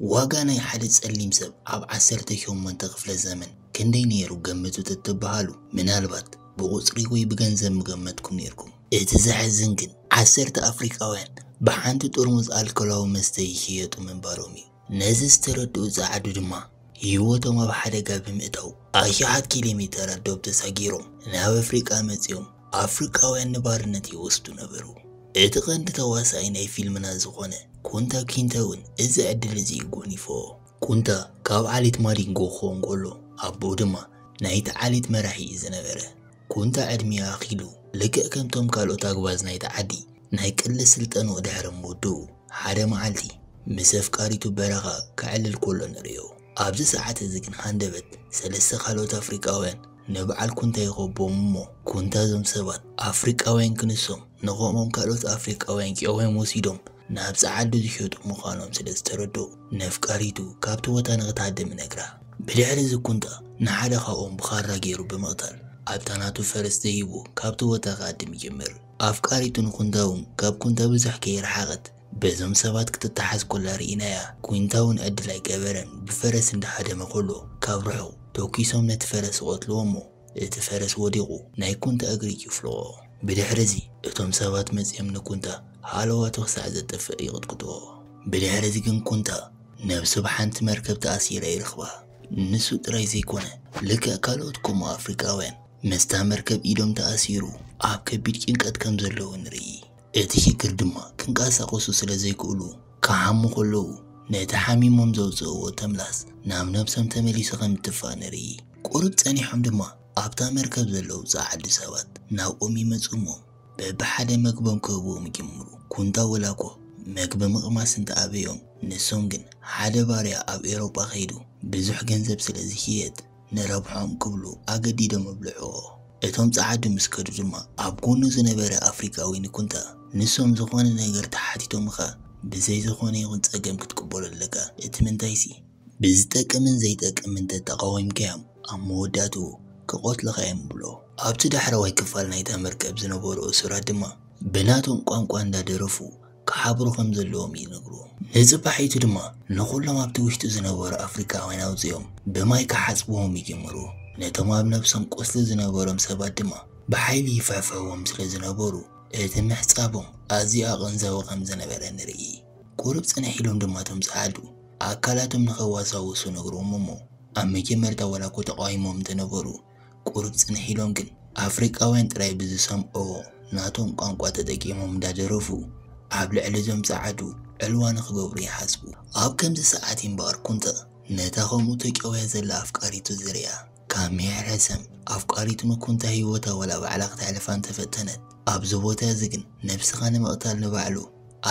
ዋጋ ናይ ሓደ ጸሊም ሰብ ኣብ ዓሰርተ ሸሞንተ ክፍለ ዘመን ክንደይ ነይሩ ገምቱ ተትበሃሉ፣ ምናልባት ብቑጽሪ ወይ ብገንዘብ ምገመትኩም ነይርኩም። እቲ ዘሕዝን ግን፣ ዓሰርተ ኣፍሪቃውያን ብሓንቲ ጥርሙዝ ኣልኮላዊ መስተ ይሽየጡ ምንባሮም እዩ። ነዚ ዝተረድኡ ጸዓዱ ድማ፣ ህይወቶም ኣብ ሓደጋ ብምእታው፣ ኣሽሓት ኪሎ ሜተራት ዶብ ተሳጊሮም ናብ ኣፍሪቃ መጺኦም፣ ኣፍሪቃውያን ንባርነት ይወስዱ ነበሩ። እቲ ቀንዲ ተዋሳኣይ ናይ ፊልምና ዝኾነ ኩንታ ኪንተ እውን እዚ ዕድል እዚ ይጎኒፎ። ኩንታ ካብ ዓሌት ማዲንጎ ክኸውን ከሎ፣ ኣቦኡ ድማ ናይቲ ዓሌት መራሒ እዩ ዝነበረ። ኩንታ ዕድሚኡ ኣኺሉ፣ ልክዕ ከምቶም ካልኦት ኣግባዝ ናይቲ ዓዲ፣ ናይ ቅልስ ስልጠንኡ ድሕሪ ምውድኡ፣ ሓደ መዓልቲ ምስ ኣፍቃሪቱ በረኻ ከዕልል ከሎ ንርእዮ። ኣብዚ ሰዓት እዚ ግን ሃንደበት ሰለስተ ካልኦት ኣፍሪቃውያን ንበዓል ኩንታ ይኸብዎም እሞ፣ ኩንታ እዞም ሰባት ኣፍሪቃውያን ክንሶም፣ ንኸምኦም ካልኦት ኣፍሪቃውያን ቂዖም ወሲዶም ናብ ጸዓዱ ዝሸጡ ምዃኖም ስለ ዝተረድኡ፣ ነፍቃሪቱ ካብቲ ቦታ ንኽትሃድም ይነግራ። ብድሕሪ እዚ ኩንታ ንሓደ ካብኦም ብኻራ ገይሩ ብምቕታል፣ ኣብታ ናቱ ፈረስ ደይቡ ካብቲ ቦታ ክሃድም ይጅምር። ኣፍቃሪቱ ንኩንታ እውን ካብ ኩንታ ብዙሕ ከይረሓቐት፣ በዞም ሰባት ክትተሓዝ ኮላ ርኢናያ። ኩንታ እውን ዕድል ኣይገበረን፣ ብፈረስ እንዳሃደመ ኮሎ፣ ካብ ርሑቕ ተኩሶም ነቲ ፈረስ ይቐትልዎ እሞ፣ እቲ ፈረስ ወዲቑ ናይ ኩንታ እግሪ ይፍልቖ። ብድሕሪ እዚ እቶም ሰባት መጺኦም ንኩንታ ሃለዋቱ ክሳዕ ዘጥፍእ ይቕጥቅጥዎ። ብድሕሪ እዚ ግን ኩንታ ነብሱ ብሓንቲ መርከብ ተኣሲራ ይረኽባ። ንሱ ጥራይ ዘይኮነ፣ ልክዕ ካልኦት ከምኡ ኣፍሪቃውያን ምስታ መርከብ ኢዶም ተኣሲሩ ኣብ ከቢድ ጭንቀት ከም ዘለዉ ንርኢ። እቲ ሽግር ድማ ክንቀሳቐሱ ስለ ዘይክእሉ፣ ክሓሙ ከለዉ ነቲ ሓሚሞም ዘውጽእዎ ተምላስ ናብ ነብሶም ተመሊሱ ከም እትፋእ ንርኢ። ቁሩብ ጸኒሖም ድማ ኣብታ መርከብ ዘለዉ ጸዓዱ ሰባት ናብኦም ይመጹ እሞ በብሓደ መግቦም ክህብዎም ይጅምሩ። ኩንታ ወላ እኮ መግቢ ምቕማስ እንተኣበዮም፣ ንሶም ግን ሓደ ባርያ ኣብ ኤውሮጳ ከይዱ ብዙሕ ገንዘብ ስለ ዝሽየጥ ንረብሖም ክብሉ ኣገዲዶም ኣብልዕዎ። እቶም ጸዓዱ ምስ ከዱ ድማ ኣብ ጎኑ ዝነበረ ኣፍሪቃዊ ንኩንታ ንሶም ዝኾነ ነገር ተሓቲቶምኻ ብዘይ ዝኾነ ይኹን ጸገም ክትቅበሎ ኣለካ። እቲ ምንታይሲ ብዝጠቅምን ዘይጠቅምን ተተቃዊምካዮም ኣብ መወዳእትኡ ክቐትሉኻ እዮም ብሎ። ኣብቲ ዳሕረዋይ ክፋል ናይታ መርከብ ዝነበሩ እሱራት ድማ ብናቶም ቋንቋ እንዳደረፉ ክሓብሩ ከም ዘለዎም ይነግሩ። ንጽባሒቱ ድማ ንኹሎም ኣብቲ ውሽጢ ዝነበሩ ኣፍሪቃውያን ኣውጺኦም ብማይ ክሓጽብዎም ይጅምሩ። ነቶም ኣብ ነብሶም ቁስሊ ዝነበሮም ሰባት ድማ ብሓይሊ ይፍሕፍሕዎም ስለ ዝነበሩ እቲ ምሕጻቦም ኣዝዩ ኣቐንዛዊ ከም ዝነበረ ንርኢ። ቁሩብ ጽንሕ ኢሎም ድማ እቶም ጸዓዱ ኣካላቶም ንኸዋሳውሱ ነግርዎም እሞ ኣብ መጀመርታ ወላ እኮ ተቃዊሞም እንተነበሩ ቁሩብ ጽንሕ ኢሎም ግን ኣፍሪቃውያን ጥራይ ብዝሰምዕዎ ናቶም ቋንቋ ተጠቂሞም እንዳደረፉ ኣብ ልዕሊ እዞም ጸዓዱ ዕልዋ ንኽገብሩ ይሓስቡ። ኣብ ከምዚ ሰዓት እምበኣር ኩንታ ነታ ከምኡ ተጨውያ ዘላ ኣፍቃሪቱ ዝርእያ ካብ ምሕረሰም ኣፍቃሪቱ ንኩንታ ህይወታ ወላ ባዕላ ክተሕልፋ እንተፈተነት ኣብዚ ቦታ እዚ ግን ነብስኻ ንምቕታል ንባዕሉ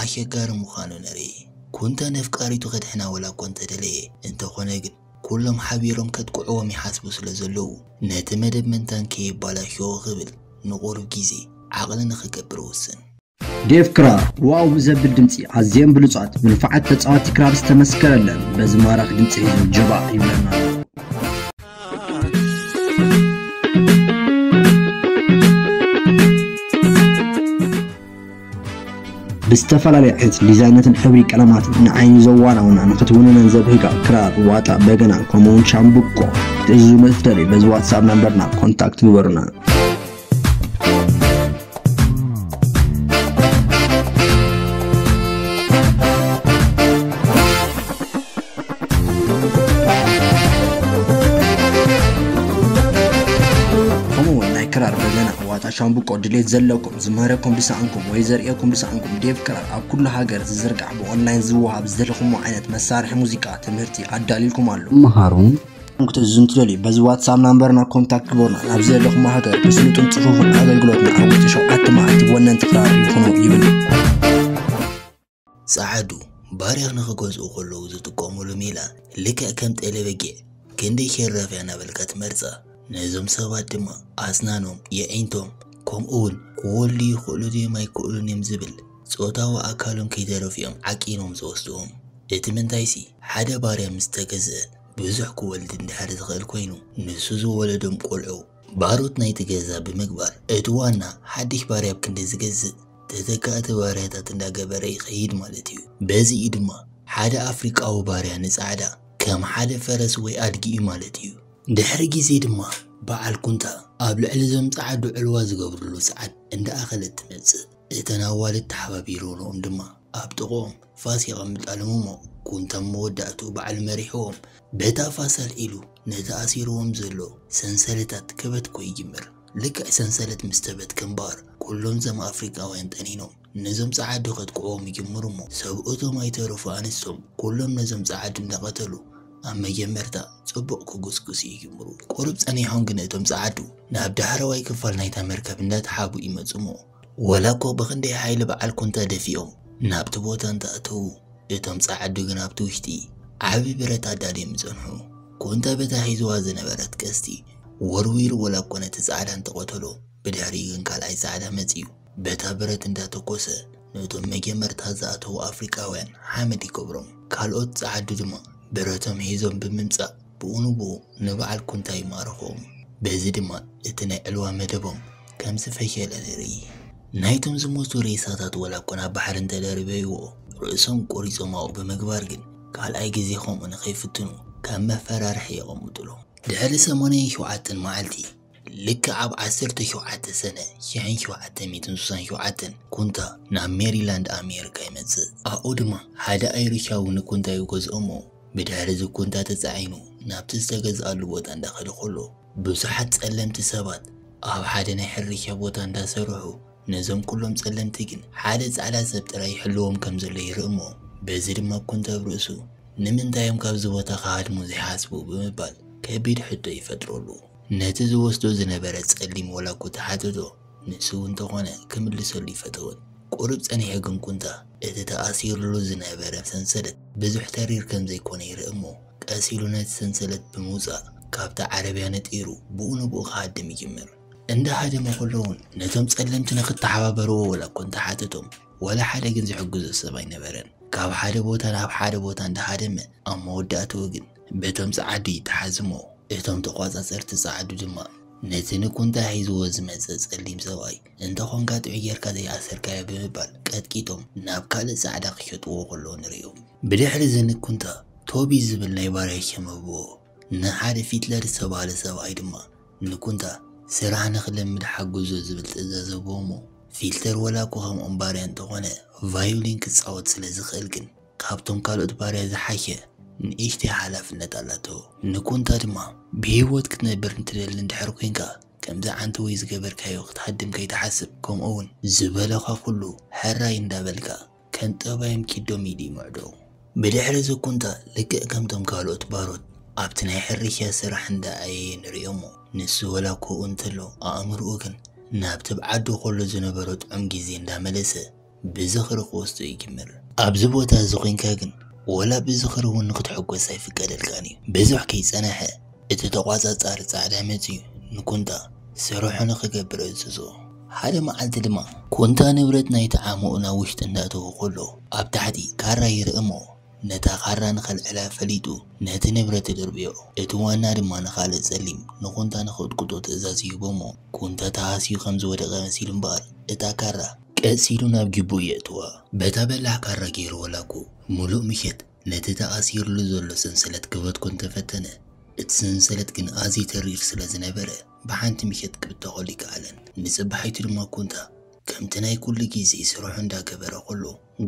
ኣሸጋሪ ምዃኑ ንርኢ። ኩንታ ነፍቃሪቱ ከድሕና ወላ እኮ እንተደለየ እንተኾነ ግን ኩሎም ሓቢሮም ከጥቅዕዎም ይሓስቡ ስለ ዘለዉ ነቲ መደብ መንታን ከየባላሽዎ ክብል ንቑሩብ ግዜ ዓቕሊ ንኽገብር ውስን። ዴቭ ክራር ዋው ብዘብል ድምፂ ኣዝዮም ብሉፃት ብንፋዓት ተፃዋቲ ክራር ዝተመስከረለን በዚ ማራኺ ድምፂ ሒዙ ጀባእ ይብለና። ብዝተፈላለየ ዓይነት ዲዛይናትን ሕብሪ ቀለማትን ንዓይኒ ዘዋናውና ንኽትውንነን ዘብህጋ ክራር፣ ዋጣ፣ በገና ከምኡውን ሻምብቆ ክትእዝዙ ንእትደልዩ በዚ ዋትሳፕ ናምበርና ኮንታክት ግበሩና። ከምኡውን ናይ ክራር በገና ዋጣ ሻምብቆ ድሌት ዘለኩም ዝምህረኩም ብሰኣንኩም ወይ ዘርእየኩም ብሰኣንኩም ዴቭ ክራር ኣብ ኩሉ ሃገር ዝዝርጋሕ ብኦንላይን ዝወሃብ ዝደለኹሞ ዓይነት መሳርሒ ሙዚቃ ትምህርቲ ኣዳሊልኩም ኣሎ። መሃሩ ክትእዝዙ እንትደልዩ በዚ ዋትሳፕ ናምበርና ኮንታክት ግበሩና። ናብ ዘለኹሞ ሃገር ብስሉጥን ጽፉፍን ኣገልግሎትና ኣብ ውሽጢ ሸውዓተ መዓልቲ ወነንቲ ክራር ይኹኑ ይብል። ጸዓዱ ባርያ ንኽገዝኡ ከለዉ ዝጥቀሙሉ ሜላ ልክዕ ከም ጤለ በጊዕ ክንደይ ሸራፍ እያ እናበልካ ትመርጻ። ነዞም ሰባት ድማ ኣስናኖም፣ የዒንቶም ከምኡ እውን ክወልዱ ይኽእሉ ድዮም ኣይክእሉን እዮም ዝብል ጾታዊ ኣካሎም ከይተረፉ እዮም ዓቂኖም ዝወስድዎም። እቲ ምንታይሲ ሓደ ባርያ ምስ ተገዝአ ብዙሕ ክወልድ እንድሕር ዝኽእል ኮይኑ ንሱ ዝወለዶም ቆልዑ ባሮት ናይቲ ገዛ ብምግባር እቲ ዋና ሓድሽ ባርያ ኣብ ክንዲ ዝገዝእ ተተካእቲ ባርያታት እንዳገበረ ይኸይድ ማለት እዩ። በዚ እዩ ድማ ሓደ ኣፍሪቃዊ ባርያ ንጻዕዳ ከም ሓደ ፈረስ ወይ ኣድጊ እዩ ማለት እዩ። ድሕሪ ግዜ ድማ በዓል ኩንታ ኣብ ልዕሊ እዞም ጸዓዱ ዕልዋ ዝገብርሉ ሰዓት እንዳኣኸለት ትመጽእ። እተን ኣዋልድ ተሓባቢሮም ድማ ኣብ ጥቕኦም ፋስ የቐምጣሎም እሞ ኩንታ መወዳእትኡ በዓል መሪሕዎም በታ ፋስ ኣልዒሉ ነቲ ኣሲርዎም ዘሎ ሰንሰለታት ከበትኮ ይጅምር። ልክዕ ሰንሰለት ምስ ተበትከ እምበኣር ኩሎም እዞም ኣፍሪቃውያን ጠኒኖም ነዞም ጸዓዱ ከጥቅዕዎም ይጅምሩ እሞ ሰብኡቶም ኣይተረፉ ኣንስቶም ኩሎም ነዞም ጸዓዱ እንዳቐተሉ ኣብ መጀመርታ ጽቡቕ ክጉስጉሱ ይጅምሩ። ቁሩብ ጸኒሖም ግን እቶም ጸዓዱ ናብ ዳሕረዋይ ክፋል ናይታ መርከብ እንዳተሓቡ ይመጹ እሞ ወላ እኮ ብኽንደይ ሓይሊ በዓል ኩንታ ደፊኦም ናብቲ ቦታ እንተኣተዉ እቶም ጸዓዱ ግን ኣብቲ ውሽጢ ዓቢ ብረት ኣዳልዮም ይጸንሑ። ኩንታ በታ ሒዝዋ ዝነበረት ቀስቲ ወርዊሩ ወላ እኮ ነቲ ጻዕዳ እንተቐተሎ ብድሕሪኡ ግን ካልኣይ ጻዕዳ መጺኡ በታ ብረት እንዳተኮሰ ነቶም መጀመርታ ዝኣተዉ ኣፍሪቃውያን ሓመድ ይገብሮም። ካልኦት ጸዓዱ ድማ ብረቶም ሒዞም ብምምጻእ ብኡ ንብኡ ንበዓል ኩንታ ይማርኾም። በዚ ድማ እቲ ናይ ዕልዋ መደቦም ከም ዝፈሸለ ንርኢ። ናይቶም ዝሞቱ ሬሳታት ወላ እኮ ናብ ባሕሪ እንተደርበይዎ ርእሶም ቆሪጾም ኣብኡ ብምግባር ግን ካልኣይ ግዜ ከምኡ ንኸይፍትኑ ከም መፈራርሒ የቐምጥሎም። ድሕሪ ሰማንያን ሸውዓተን መዓልቲ ልክዕ ኣብ ዓሰርተ ሸውዓተ ሰነ ሽሕን ሸውዓተ ሚእትን ስሳን ሸውዓተን ኩንታ ናብ ሜሪላንድ ኣሜሪካ ይመጽእ። ኣብኡ ድማ ሓደ ኣይሪሻዊ ንኩንታ ይገዝኦ እሞ ብድሕሪ እዚ ኩንታ ተጻዒኑ ናብቲ ዝተገዝኣሉ ቦታ እንዳኸደ ከሎ ብዙሓት ጸለምቲ ሰባት ኣብ ሓደ ናይ ሕርሻ ቦታ እንዳሰርሑ ነዞም ኩሎም ጸለምቲ ግን ሓደ ጻዕዳ ሰብ ጥራይ ይሕልዎም ከም ዘሎ ይርኢ እሞ በዚ ድማ ኩንታ ኣብ ርእሱ ንምንታይ እዮም ካብዚ ቦታ ክሃድሙ ዘይሓስቡ ብምባል ከቢድ ሕቶ ይፈጥረሉ። ነቲ ዝወስዶ ዝነበረ ጸሊም ወላ እኮ ተሓተቶ ንሱ እውን እንተኾነ ክምልሰሉ ይፈተወን። ቁሩብ ጸኒሑ ግን ኩንታ እቲ ተኣሲሩሉ ዝነበረ ሰንሰለት ብዙሕ ተሪር ከም ዘይኮነ ይርኢ እሞ ቀስ ኢሉ ነቲ ሰንሰለት ብምውጻእ ካብታ ዓረብያ ነጢሩ ብኡ ንብኡ ክሃድም ይጅምር። እንዳ ሃደመ ከሎ እውን ነቶም ጸለምቲ ንክተሓባበርዎ ወላ እኮ እንተሓተቶም ወላ ሓደ ግን ዝሕግዞ ሰብ ኣይነበረን። ካብ ሓደ ቦታ ናብ ሓደ ቦታ እንዳሃደመ ኣብ መወዳእትኡ ግን በቶም ጸዓዱ ይተሓዝ እሞ እቶም ተቋጻጸርቲ ጸዓዱ ድማ ነቲ ንኩንታ ሒዝዎ ዝመጸ ጸሊም ሰብኣይ እንተኾንካ ጥዑይ ጌርካ ዘይኣሰርካዮ ብምባል ቀጥቂጦም ናብ ካልእ ጻዕዳ ክሸጥዎ ከለዉ ንርእዮም። ብድሕሪ እዚ ንኩንታ ቶቢ ዝብል ናይ ባርያ ሸም ህብዎ። ንሓደ ፊትለር ዝተባህለ ሰብኣይ ድማ ንኩንታ ስራሕ ንኽለምድ ሓግዞ ዝብል ትእዛዝ ህብዎ እሞ ፊትለር ወላ እኮ ከምኦም ባርያ እንተኾነ ቫዮሊን ክጻወት ስለ ዝኽእል ግን ካብቶም ካልኦት ባርያ ዝሓሸ ንእሽተይ ሓላፍነት ኣላቶ። ንኩንታ ድማ ብህይወት ክትነብር እንትደሊ እንድሕር ኮንካ ከምዚ ዓንተወይ ዝገበርካዮ ክትሃድም ከይትሓስብ ከምኡ እውን ዝበለኻ ኩሉ ሕራይ እንዳበልካ ከም ጠባዮም ኪዶም ኢዱ ይምዕዶ። ብድሕሪ እዚ ኩንታ ልክዕ ከምቶም ካልኦት ባሮት ኣብቲ ናይ ሕርሻ ስራሕ እንዳኣየየ ንርእዮ እሞ ንሱ ወላ ኮኡ እንተሎ ኣእምርኡ ግን ናብቲ ብዓዱ ከሎ ዝነበሮ ጥዑም ግዜ እንዳመለሰ ብዝኽሪ ክወስዶ ይጅምር። ኣብዚ ቦታ እዚ ኮይንካ ግን ወላ ብዝኽሪ እውን ንክትሕጎስ ኣይፍቀደልካን እዩ። ብዙሕ ከይጸነሐ እቲ ተቋጻጻሪ ጻዕዳ መጺኡ ንኩንታ ስርሑ ንክገብር እዝዞ። ሓደ መዓልቲ ድማ ኩንታ ንብረት ናይቲ ዓመኡ ናብ ውሽጢ እንዳእተወ ከሎ ኣብ ታሕቲ ካራ ይርኢ እሞ ነታ ካራ ንኸልዕላ ፈሊጡ ነቲ ንብረት ይድርብዮ። እቲ ዋና ድማ ንኻልእ ጸሊም ንኩንታ ንኽቕጥቅጦ ትእዛዝ ይህቦ እሞ ኩንታ ተሃስዩ ከም ዝወደቐ መሲሉ እምበኣር እታ ካራ ቀስ ኢሉ ናብ ጅብኡ የእትዋ። በታ በላሕ ካራ ገይሩ ወላ እኮ ሙሉእ ምሸት ነቲ ተኣሲርሉ ዘሎ ሰንሰለት ክበትኮ እንተፈተነ እቲ ሰንሰለት ግን ኣዝዩ ተሪር ስለ ዝነበረ ብሓንቲ ምሸት ክብተኸሉ ይከኣለን። ንጽባሒቱ ድማ ኩንታ ከምቲ ናይ ኩሉ ግዜ ስርሑ እንዳገበረ ከሎ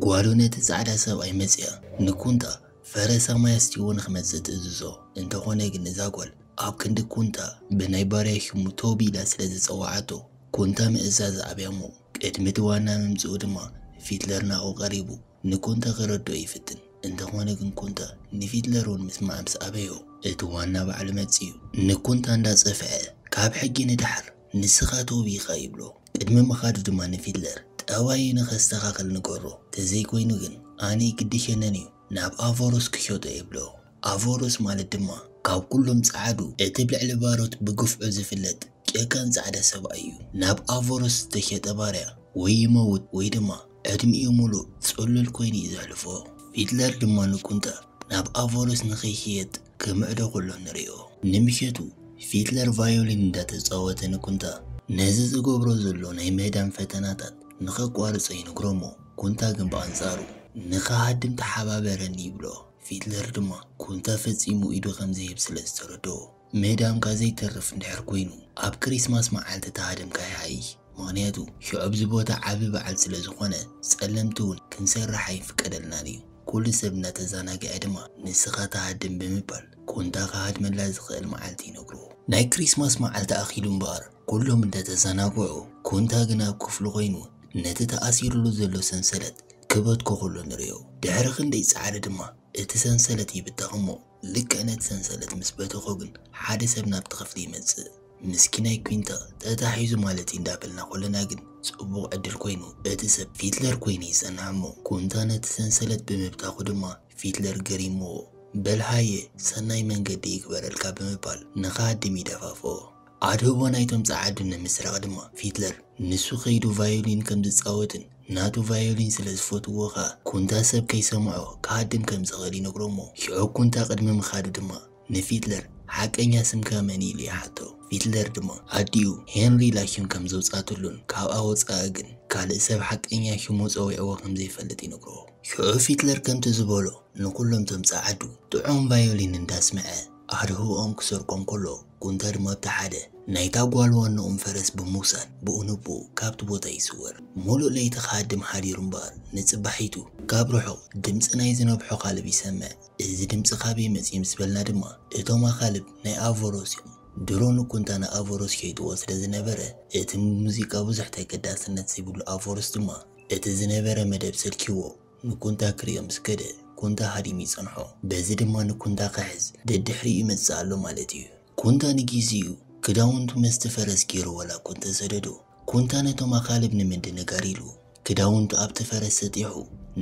ጓሉ ነቲ ጻዕዳ ሰብኣይ መጺኣ ንኩንታ ፈረሳ ማይ ኣስትይዎ ንኽመጽእ ትእዝዞ። እንተኾነ ግን እዛ ጓል ኣብ ክንዲ ኩንታ ብናይ ባርያ ሽሙ ቶቢ ኢላ ስለ ዝጸውዓቶ ኩንታ ምእዛዝ ኣብያ እሞ ቅድሚ እቲ ዋና ምምጽኡ ድማ ፊትለር ናብኡ ቀሪቡ ንኩንታ ክረድኦ ይፍትን። እንተኾነ ግን ኩንታ ንፊትለር እውን ምስማዕ ምስ ኣበዮ እቲ ዋና ባዕሉ መጺኡ ንኩንታ እንዳጸፍዐ ካብ ሕጂ ንደሓር ንስኻ ቶቢ ኢኻ ይብሎ። ቅድሚ ምኻዱ ድማ ንፊትለር ጠባዩ ንኸስተኻኽል ንገሮ። ተዘይኮይኑ ግን ኣነ ይግድሸነን እዩ ናብ ኣቮሮስ ክሸጦ ይብሎ። ኣቮሮስ ማለት ድማ ካብ ኩሎም ጸዓዱ እቲ ብልዕሊ ባሮት ብግፍዑ ዝፍለጥ ጨካን ጻዕዳ ሰብኣይ እዩ። ናብ ኣቮሮስ ዝተሸጠ ባርያ ወይ ይመውት ወይ ድማ ዕድሚኡ ሙሉእ ጽሉል ኮይኑ እዩ ዘሕልፎ። ፊትለር ድማ ንኩንታ ናብ ኣቮሮስ ንኸይሽየጥ ክምዕዶ ከሎ ንርእዮ። ንምሸቱ ፊትለር ቫዮሊን እንዳተጻወተ ንኩንታ ነዚ ዝገብሮ ዘሎ ናይ ምህዳም ፈተናታት ንኸቋርጾ ይነግሮ እሞ ኩንታ ግን ብኣንጻሩ ንኸሃድም ተሓባበረኒ ይብሎ። ፊትለር ድማ ኩንታ ፈጺሙ ኢዱ ከም ዘይህብ ስለ ዝተረድኦ፣ ምህዳምካ ዘይተርፍ እንድሕር ኮይኑ፣ ኣብ ክሪስማስ መዓልቲ ተሃድምካ ይሓይሽ። ምኽንያቱ ሽዑ ኣብዚ ቦታ ዓቢ በዓል ስለ ዝኾነ፣ ጸለምቲ እውን ክንሰርሕ ኣይፍቀደልናን እዩ። ኩሉ ሰብ እናተዘናግዐ ድማ፣ ንስኻ ተሃድም ብምባል ኩንታ ክሃድመላ ዝኽእል መዓልቲ ይነግርዎ። ናይ ክሪስማስ መዓልቲ ኣኺሉ እምበኣር፣ ኩሎም እንተተዘናግዑ፣ ኩንታ ግን ኣብ ክፍሉ ኮይኑ ነቲ ተኣሲሩሉ ዘሎ ሰንሰለት ክበትኮ ከሎ ንርእዮ። ድሕሪ ክንደይ ጻዕሪ ድማ እቲ ሰንሰለት ይብተኽ እሞ፣ ልክዕ ነቲ ሰንሰለት ምስ በተኾ ግን ሓደ ሰብ ናብቲ ክፍሊ ይመጽእ። ምስኪናይ ኩንታ ተታሒዙ ማለት እዩ እንዳበልና ከለና ግን ጽቡቕ ዕድል ኮይኑ እቲ ሰብ ፊትለር ኮይኑ ይጸንሕ እሞ፣ ኩንታ ነቲ ሰንሰለት ብምብታኹ ድማ ፊትለር ገሪምዎ። በል ሃየ፣ ሰናይ መንገዲ ይግበረልካ ብምባል ንኸሃድም ይደፋፍኦ። ኣድህቦ ናይቶም ጸዓዱ ንምስራቕ ድማ ፊትለር ንሱ ከይዱ ቫዮሊን ከም ዝጻወትን ናቱ ቫዮሊን ስለ ዝፈትዎ ኸኣ ኩንታ ሰብ ከይሰምዖ ክሃድም ከም ዝኽእል ይነግሮ እሞ፣ ሽዑ ኩንታ ቅድሚ ምኻዱ ድማ ንፊትለር ሓቀኛ ስምካ መን ኢሉ ይሓቶ። ፊትለር ድማ ኣዲኡ ሄንሪ ላሽም ከም ዘውጻትሉን ካብኣ ወጻኢ ግን ካልእ ሰብ ሓቀኛ ሽሙ ጸዊዕዎ ከም ዘይፈልጥ ይነግሮ። ሽዑ ፊትለር ከምቲ ዝበሎ ንኩሎም ቶም ጸዓዱ ጥዑም ቫዮሊን እንዳስምዐ ኣድህቦኦም ክሰርቆም ከሎ፣ ኩንታ ድማ ኣብቲ ሓደ ናይታ ጓል ዋናኦም ፈረስ ብምውሳድ ብኡ ንብኡ ካብቲ ቦታ ይስወር። ሙሉእ ለይቲ ክሃድም ሓዲሩ እምበኣር ንጽባሒቱ ካብ ርሑቕ ድምጺ ናይ ዝነብሑ ካልብ ይሰምዕ። እዚ ድምጺ ካበይ መጺኡ ምስ በልና ድማ እቶም ኣኻልብ ናይ ኣቮሮስ እዮም። ድሮ ንኩንታ ንኣቮሮስ ሸይጥዎ ስለ ዝነበረ እቲ ሙዚቃ ብዙሕ ተገዳስነት ዘይብሉ ኣቮሮስ ድማ እቲ ዝነበረ መደብ ሰልችዎ ንኩንታ ክርእዮ ምስ ከደ ኩንታ ሃዲሙ ይጸንሖ። በዚ ድማ ንኩንታ ክሕዝ ደድሕሪኡ ይመጽእ ኣሎ ማለት እዩ። ኩንታ ንጊዜኡ ክዳውንቱ መስቲ ፈረስ ገይሩ ዋላ እኮ እንተሰደዶ፣ ኩንታ ነቶም ኣኻልብ ንምድንጋር ኢሉ ክዳውንቱ ኣብቲ ፈረስ ሰጢሑ፣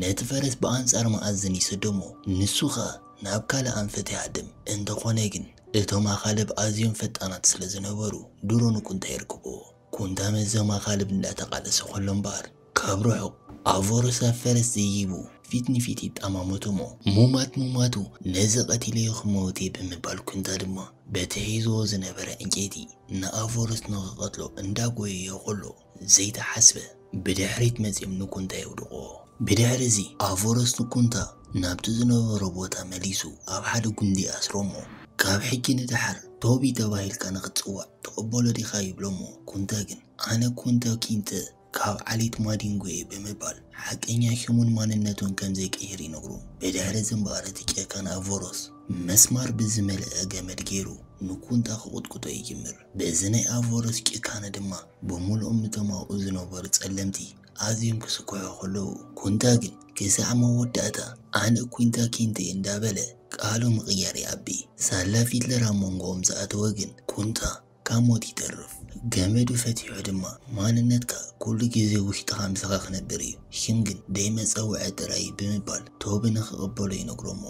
ነቲ ፈረስ ብኣንጻር መኣዝን ይሰዶ እሞ፣ ንሱ ኸኣ ናብ ካልእ ኣንፈት ይሃድም። እንተኾነ ግን፣ እቶም ኣኻልብ ኣዝዮም ፈጣናት ስለ ዝነበሩ፣ ድሮ ንኩንታ የርክብዎ። ኩንታ ምስዞም ኣኻልብ እንዳተቓለሰ ከሎ እምበኣር፣ ካብ ርሑቕ ኣቮሮስ ኣብ ፈረስ ዘይቡ ፊት ንፊት ይጠማመቱ እሞ፣ ሙማት ሙማቱ ነዚ ቀቲለዮ ክመውት እየ ብምባል ኩንታ ድማ በቲ ሒዝዎ ዝነበረ ዕንጨይቲ ንኣቮሮስ ንኽቐትሎ እንዳጎየዮ ከሎ ዘይተሓስበ ብድሕሪት መጺኦም ንኩንታ የውድቕዎ። ብድሕሪ እዚ ኣቮሮስ ንኩንታ ናብቲ ዝነበሮ ቦታ መሊሱ ኣብ ሓደ ጉንዲ ኣስሮ እሞ ካብ ሕጂ ንደሓር ቶቢ ተባሂልካ ንኽትጽዋዕ ትቕበሎ ዲኻ ይብሎ እሞ ኩንታ ግን ኣነ ኩንታ ኪንተ ካብ ዓሌት ማዲንጎ እየ ብምባል ሓቀኛ ሽሙን ማንነቱን ከም ዘይቀይር ይነግሩ። ብድሕሪ እዚ እምበኣር እቲ ጨካን ኣቮሮስ መስማር ብዝመልአ ገመድ ገይሩ ንኩንታ ክቕጥቅጦ ይጅምር። በዚ ናይ ኣቮሮስ ጭካነ ድማ ብምሉኦም እቶም ኣብኡ ዝነበሩ ጸለምቲ ኣዝዮም ክስክሑ ከለዉ፣ ኩንታ ግን ክሳዕ መወዳእታ ኣነ ኩንታ ኪንተ እየ እንዳበለ ቃሉ ምቕያር ይኣቢ። ሳላ ፊትለር ኣብ መንጎኦም ዝኣተወ ግን ኩንታ ካብ ሞት ይተርፍ። ገመዱ ፈቲሑ ድማ ማንነትካ ኩሉ ግዜ ውሽጥኻ ምሳኻ ክነብር እዩ፣ ሽም ግን ደይ መጸውዒ ጥራይ እዩ ብምባል ቶቢ ንኽቕበሎ ይነግሮ እሞ፣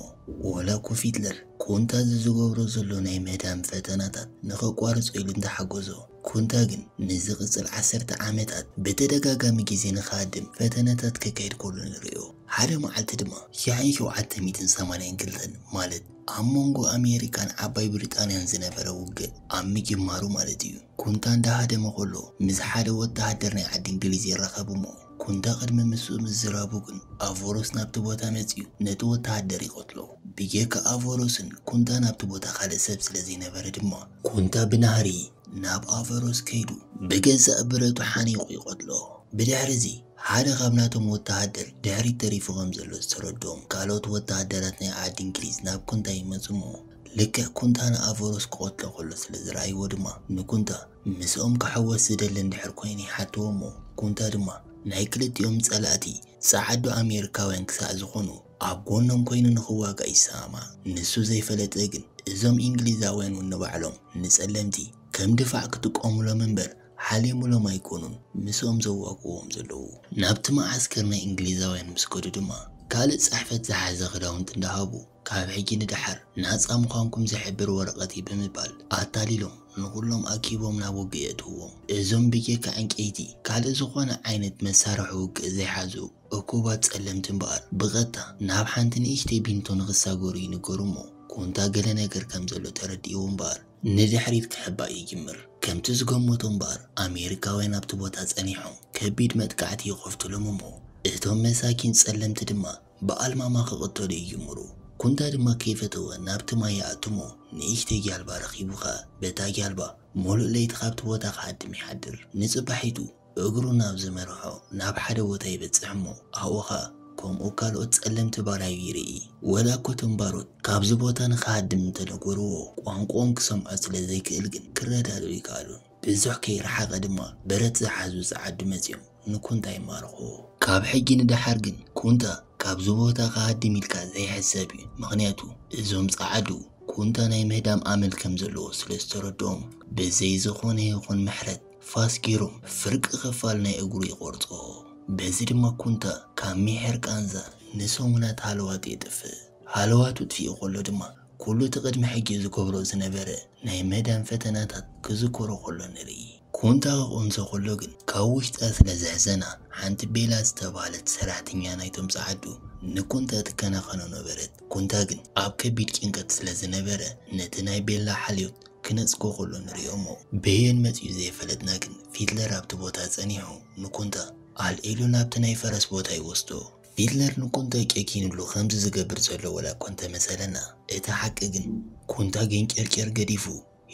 ወላ እኮ ፊትለር ኩንታ እዚ ዝገብሮ ዘሎ ናይ ምህዳም ፈተናታት ንኸቋርጾ ኢሉ እንተሓገዞ፣ ኩንታ ግን ንዝቕጽል ዓሰርተ ዓመታት ብተደጋጋሚ ግዜ ንኽሃድም ፈተነታት ከካይድ ከሎ ንርእዮ። ሓደ መዓልቲ ድማ ሽሕን ሸውዓተ ሚእትን ሰማንያን ክልተን ማለት ኣብ መንጎ ኣሜሪካን ዓባይ ብሪጣንያን ዝነበረ ውግእ ኣብ ምጅማሩ ማለት እዩ። ኩንታ እንዳሃደመ ከሎ ምስ ሓደ ወተሃደር ናይ ዓዲ እንግሊዝ ይራኸብ እሞ፣ ኩንታ ቅድሚ ምስኡ ምዝራቡ ግን ኣቮሮስ ናብቲ ቦታ መጺኡ ነቲ ወተሃደር ይቐትሎ። ብጀካ ኣቮሮስን ኩንታ ናብቲ ቦታ ካልእ ሰብ ስለ ዘይነበረ ድማ፣ ኩንታ ብናህሪ ናብ ኣቮሮስ ከይዱ ብገዛእ ብረቱ ሓኒቑ ይቐትሎ። ብድሕሪ እዚ ሓደ ካብ ናቶም ወተሃደር ድሕሪት ተሪፉ ከም ዘሎ ዝተረድኦም ካልኦት ወተሃደራት ናይ ዓዲ እንግሊዝ ናብ ኩንታ ይመጹ እሞ፣ ልክዕ ኩንታ ንኣቮሮስ ክቐትሎ ከሎ ስለ ዝረኣይዎ ድማ፣ ንኩንታ ምስኦም ክሕወስ ዝደሊ እንድሕር ኮይኑ ይሓትዎ እሞ፣ ኩንታ ድማ ናይ ክልቲኦም ጸላእቲ ጸዓዱ ኣሜሪካውያን ክሳዕ ዝኾኑ ኣብ ጎኖም ኮይኑ ንኽዋጋእ ይሰማማዕ። ንሱ ዘይፈለጠ ግን እዞም እንግሊዛውያን እውን ንባዕሎም ንጸለምቲ ከም ድፋዕ ክጥቀሙሎም እምበር ሓሊሙሎም ኣይኮኑን ምስኦም ዘዋግእዎም ዘለዉ። ናብቲ መዓስከር ናይ እንግሊዛውያን ምስ ከዱ ድማ ካልእ ጽሕፈት ዝሓዘ ክዳውንቲ እንዳሃቡ ካብ ሕጂ ንደሓር ናጻ ምዃንኩም ዝሕብር ወረቐት እዩ ብምባል ኣታሊሎም ንኹሎም ኣኪቦም ናብ ውግእ የእትውዎም። እዞም ብጀካ ዕንጨይቲ ካልእ ዝኾነ ዓይነት መሳርሒ ውግእ ዘይሓዙ እኩባት ጸለምቲ እምበኣር ብቐጥታ ናብ ሓንቲ ንእሽተይ ቢንቶ ንኽሳገሩ ይንገሩ እሞ ኩንታ ገለ ነገር ከም ዘሎ ተረዲእዎ እምበኣር ንድሕሪት ክሕባእ ይጅምር። ከምቲ ዝገመቶ እምበኣር ኣሜሪካውያን ኣብቲ ቦታ ጸኒሖም ከቢድ መጥቃዕቲ ይኸፍቱሎም እሞ እቶም መሳኪን ጸለምቲ ድማ ብኣልማማ ክቕተሉ ይጅምሩ። ኩንታ ድማ ከይፈተወ ናብቲ ማይ ይኣትሞ። ንእሽተይ ጃልባ ረኺቡ ኸኣ በታ ጃልባ ሙሉእ ለይቲ ካብቲ ቦታ ክሃድም ይሓድር። ንጽባሒቱ እግሩ ናብ ዝመርሖ ናብ ሓደ ቦታ ይበጽሕ እሞ ኣብኡ ኸኣ ከምኡ ካልኦት ጸለምቲ ባራዩ ይርኢ። ወላ እኮ እቶም ባሮት ካብዚ ቦታ ንኽሃድም እንተነገርዎ ቋንቋኦም ክሰምዖ ስለ ዘይክእል ግን ክረዳድኡ ይከኣሉን። ብዙሕ ከይረሓቐ ድማ ብረት ዝሓዙ ጸዓዱ መጺኦም ንኩንታ ይማርኽዎ። ካብ ሕጂ ንደሓር ግን ኩንታ ካብዚ ቦታ ክሃድም ኢልካ ዘይሕሰብ እዩ። ምኽንያቱ እዞም ጸዓዱ ኩንታ ናይ ምህዳም ኣመል ከም ዘለዎ ስለ ዝተረድኦም ብዘይ ዝኾነ ይኹን ምሕረት ፋስ ገይሮም ፍርቂ ክፋል ናይ እግሩ ይቖርጽዎ። በዚ ድማ ኩንታ ካብ ሚሕር ቃንዛ ንሰሙናት ሃለዋቱ የጥፍእ። ሃለዋቱ ጥፊኡ ከሎ ድማ ኩሉ እቲ ቅድሚ ሕጂ ዝገብሮ ዝነበረ ናይ ምህዳም ፈተናታት ክዝክሮ ከሎ ንርኢ። ኩንታ ክቕምሶ ከሎ ግን ካብ ውሽጣ ስለ ዘሕዘና ሓንቲ ቤላ ዝተባህለት ሰራሕተኛ ናይቶም ጸዓዱ ንኩንታ ትከናኸኖ ነበረት። ኩንታ ግን ኣብ ከቢድ ጭንቀት ስለ ዝነበረ ነቲ ናይ ቤላ ሓልዮት ክነጽጎ ከሎ ንሪኦ እሞ በየን መጺኡ ዘይፈለጥና ግን ፊድለር ኣብቲ ቦታ ጸኒሑ ንኩንታ ኣልዒሉ ናብቲ ናይ ፈረስ ቦታ ይወስዶ። ፊድለር ንኩንታ ጨኪኑሉ ከምዚ ዝገብር ዘሎ ወላ እኳ እንተመሰለና፣ እቲ ሓቂ ግን ኩንታ ገንጨርጨር ገዲፉ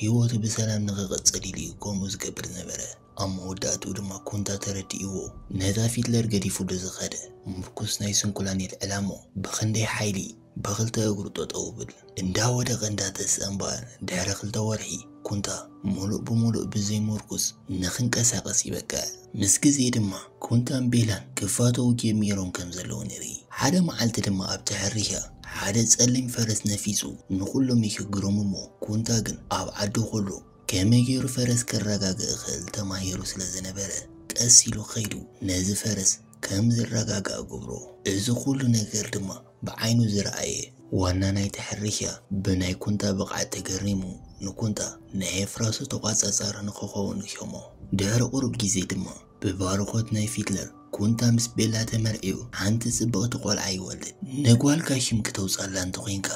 ህይወቱ ብሰላም ንኽቕጽል ኢሉ እዩ ከምኡ ዝገብር ዝነበረ። ኣብ መወዳእትኡ ድማ ኩንታ ተረዲእዎ ነታ ፊድለር ገዲፉሉ ዝኸደ ምርኩስ ናይ ስንኩላን የልዕላ እሞ ብኽንደይ ሓይሊ ብኽልተ እግሩ ጠጠው ብል። እንዳወደቐ እንዳተስአ እምበኣር ድሕሪ ክልተ ወርሒ ኩንታ ሙሉእ ብሙሉእ ብዘይ ምርኩስ ንኽንቀሳቐስ ይበቅዕ። ምስ ግዜ ድማ ኩንታን ቤላን ክፋተው ጀሚሮም ከም ዘለዉ ንርኢ። ሓደ መዓልቲ ድማ ኣብቲ ሕርሻ ሓደ ጸሊም ፈረስ ነፊጹ ንኹሎም ይሽግሮም እሞ ኩንታ ግን ኣብ ዓዱ ከሎ ከመይ ገይሩ ፈረስ ከረጋግእ ይኽእል ተማሂሩ ስለ ዝነበረ ቀስ ኢሉ ከይዱ ነዚ ፈረስ ከም ዝረጋጋእ ገብሮ። እዚ ኩሉ ነገር ድማ ብዓይኑ ዝረኣየ ዋና ናይቲ ሕርሻ ብናይ ኩንታ ብቕዓት ተገሪሙ ንኩንታ ናይ ኣፍራሱ ተቋጻጻሪ ንክኸውን ይሾሞ። ድሕሪ ቁሩብ ግዜ ድማ ብባርኾት ናይ ፊትለር ኩንታ ምስ ቤላ ተመርዕዩ ሓንቲ ጽብቕቲ ቆልዓ ይወልድ። ንጓልካ ሽም ክተውጻላ እንተኾይንካ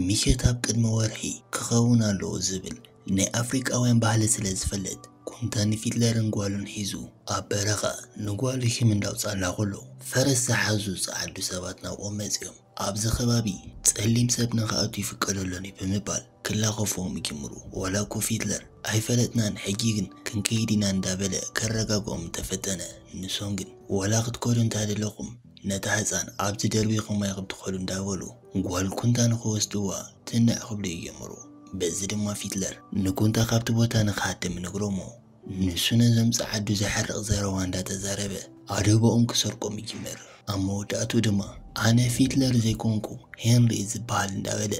ምሸት ኣብ ቅድሚ ወርሒ ክኸውን ኣለዎ ዝብል ናይ ኣፍሪቃውያን ባህሊ ስለ ዝፈልጥ ኩንታ ንፊትለርን ጓሉን ሒዙ ኣብ በረኻ ንጓሉ ሽም እንዳውጻላ ከሎ ፈረስ ዝሓዙ ጸዓዱ ሰባት ናብኦም መጺኦም ኣብዚ ከባቢ ጸሊም ሰብ ንኽኣቱ ይፍቀደሎን እዩ ብምባል ክላኸፍዎም ይጅምሩ። ዋላ እኮ ፊትለር ኣይፈለጥናን ሕጂ ግን ክንከይድ ኢና እንዳበለ ከረጋግኦም እንተፈተነ ንሶም ግን ዋላ ክትከዱ እንተደለኹም ነታ ህፃን ኣብዚ ደርቢኹማ ኢኹም ትኸዱ እንዳበሉ ጓል ኩንታ ንኽወስድዋ ትንዕ ክብሉ ይጀምሩ። በዚ ድማ ፊትለር ንኩንታ ካብቲ ቦታ ንኽሃድም ይነግሮሞ ንሱ ነዞም ጸዓዱ ዘሕርቕ ዘረባ እንዳተዛረበ ኣደባኦም ክሰርቆም ይጅምር። ኣብ መወዳእቱ ድማ ኣነ ፊትለር ዘይኮንኩ ሄንሪ ዝበሃል እንዳበለ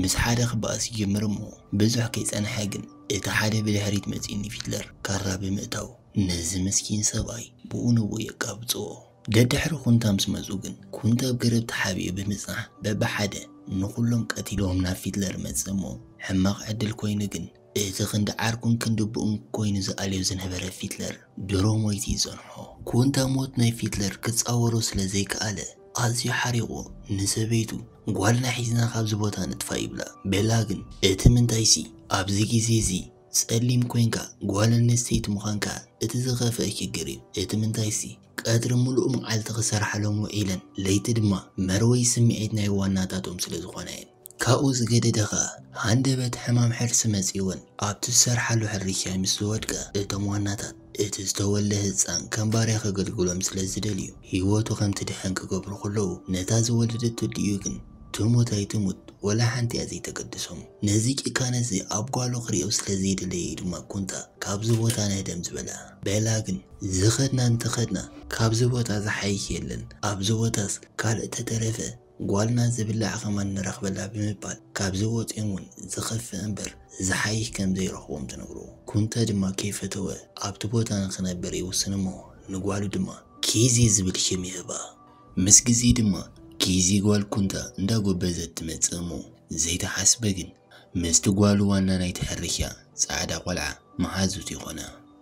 ምስ ሓደ ክበኣስ ይጅምር እሞ ብዙሕ ከይጸንሐ ግን እቲ ሓደ ብድሕሪት መጺኡ ንፊትለር ካራ ብምእታው ነዚ ምስኪን ሰብኣይ ብኡ ንብኡ የቃብጽዎ። ደድሕሪ ኩንታ ምስ መጹ ግን ኩንታ ኣብ ገረብ ተሓቢኡ ብምጽናሕ በብሓደ ንኹሎም ቀቲልዎም ናብ ፊትለር መጽእ እሞ ሕማቕ ዕድል ኮይኑ ግን እቲ ክንዲ ዓርኩን ክንዲ ብኡን ኮይኑ ዝኣልዮ ዝነበረ ፊትለር ድሮ ሞይቱ ይጸንሖ። ኩንታ ሞት ናይ ፊትለር ክጻወሮ ስለ ዘይከኣለ ኣዝዩ ሓሪቑ ንሰበይቱ ጓልና ሒዝና ካብዚ ቦታ ንጥፋእ ይብላ። ቤላ ግን እቲ ምንታይሲ ኣብዚ ግዜ እዚ ጸሊም ኮይንካ ጓል ኣንስተይቲ ምዃንካ እቲ ዝኸፍአ ሽግር እዩ። እቲ ምንታይሲ ቀትሪ ምሉእ መዓልቲ ክሰርሓሎም ውዒለን ለይቲ ድማ መርወይ ስምዒት ናይ ዋናታቶም ስለ ዝኾና እየን። ካብኡ ዝገደደ ኸኣ ሃንደበት ሕማም ሕርሲ መጺእወን ኣብቲ ዝሰርሓሉ ሕርሻ ምስ ዝወድቀ እቶም ዋናታት እቲ ዝተወልደ ህጻን ከም ባርያ ከገልግሎም ስለ ዝደልዩ ህይወቱ ከም ትድሕን ክገብሩ ከለዉ ነታ ዝወለደቶ ኣዲኡ ግን ትሙት ኣይትሙት ወላ ሓንቲ እያ ዘይተገድሶም። ነዚ ጭካነ እዚ ኣብ ጓሉ ክሪኦ ስለ ዘይደለየ እዩ ድማ ኩንታ ካብዚ ቦታ ንህደም ዝበላ። ቤላ ግን ዝኸድና እንተኸድና ካብዚ ቦታ ዝሓይሽ የለን፣ ኣብዚ ቦታስ ካልእ ተተረፈ ጓልና ዝብላዕ ከማን ንረኽበላ ብምባል ካብዚ ወፂኦም እውን ዝኸፍእ እምበር ዝሓይሽ ከም ዘይረኽቦም ትነግሮ። ኩንታ ድማ ከይፈተወ ኣብቲ ቦታ ንክነብር ይውስን እሞ ንጓሉ ድማ ኪዚ ዝብል ሽም ይህባ። ምስ ግዜ ድማ ኪዚ ጓል ኩንታ እንዳጎበዘት ትመጽእ እሞ ዘይተሓስበ ግን ምስቲ ጓሉ ዋና ናይቲ ሕርሻ ጻዕዳ ቆልዓ መሓዙት ይኾና።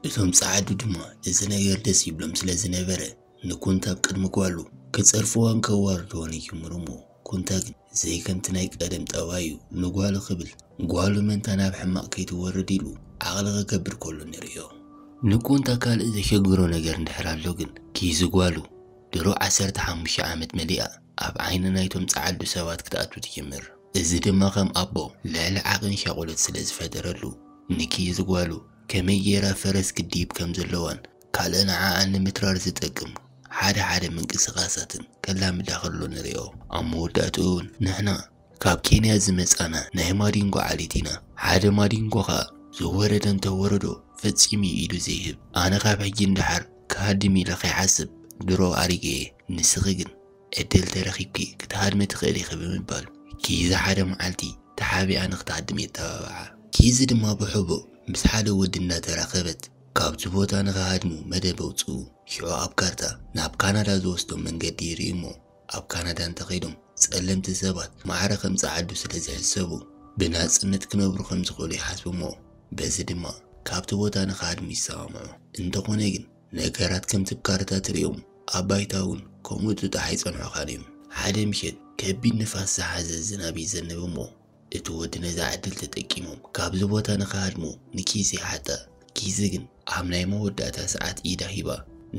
እቶም ጻዓዱ ድማ እዚ ነገር ደስ ይብሎም ስለ ዝነበረ ንኩንታ ኣብ ቅድሚ ጓሉ ክጸርፍዋን ከዋርድዋን ይጅምሩ እሞ ኩንታ ግን ዘይከምቲ ናይ ቀደም ጠባዩ ንጓሉ ክብል ጓሉ መንታ ናብ ሕማቕ ከይትወርድ ኢሉ ዓቕሊ ክገብር ከሎ ንርእዮ። ንኩንታ ካልእ ዘሸግሮ ነገር እንድሕር ኣሎ ግን ኪዚ ጓሉ ድሮ ዓሰርተ ሓሙሽተ ዓመት መሊኣ ኣብ ዓይኒ ናይቶም ጸዓዱ ሰባት ክትኣቱ ትጅምር። እዚ ድማ ከም ኣቦ ልዕሊ ዓቕን ሻቑሎት ስለ ዝፈጠረሉ፣ ንኪዚ ጓሉ ከመይ ጌራ ፈረስ ክድይብ ከም ዘለዋን ካልእ ንዓኣ ንምትራር ዝጠቅም ሓደ ሓደ ምንቅስቓሳትን ከላምዳ ከሎ ንሪኦ። ኣብ መወዳእትኡ እውን ንሕና ካብ ኬንያ ዝመጻና ናይ ማዲንጎ ዓሌት ኢና። ሓደ ማዲንጎ ኸኣ ዝወረደ እንተወረዶ ፈጺሙ ኢዱ ዘይህብ። ኣነ ካብ ሕጂ ንደሓር ክሃድም ኢለ ከይሓስብ ድሮ ኣሪገ እየ። ንስኺ ግን ዕድል ተረኺብኪ ክትሃድሚ ትኽእሊ ኢኺ ብምባል ኪዚ ሓደ መዓልቲ ተሓቢኣ ንክትሃድም የተባብዓ። ኪዚ ድማ ብሕቡእ ምስ ሓደ ወዲ እንዳተራኸበት ካብዚ ቦታ ንኽሃድሙ መደብ ኣውፅኡ። ሽዑ ኣብ ካርታ ናብ ካናዳ ዝወስዶም መንገዲ ይርኢ እሞ ኣብ ካናዳ እንተኸይዶም ጸለምቲ ሰባት ማዕረ ከም ጸዓዱ ስለ ዝሕሰቡ ብናጽነት ክነብሩ ከም ዝኽእሉ ይሓስቡ እሞ በዚ ድማ ካብቲ ቦታ ንኽሃድሙ ይሰማምዑ። እንተኾነ ግን ነገራት ከምቲ ኣብ ካርታ ትርእዮም ኣብ ባይታ እውን ከምኡ ጥጣሕ ኣይጸንሑኻን እዮም። ሓደ ምሸት ከቢድ ንፋስ ዝሓዘ ዝናብ ይዘንብ እሞ እቲ ወዲ ነዛ ዕድል ተጠቂሞም ካብዚ ቦታ ንኽሃድሙ ንኪዚ ይሓታ። ኪዚ ግን ኣብ ናይ መወዳእታ ሰዓት ኢዳ ሂባ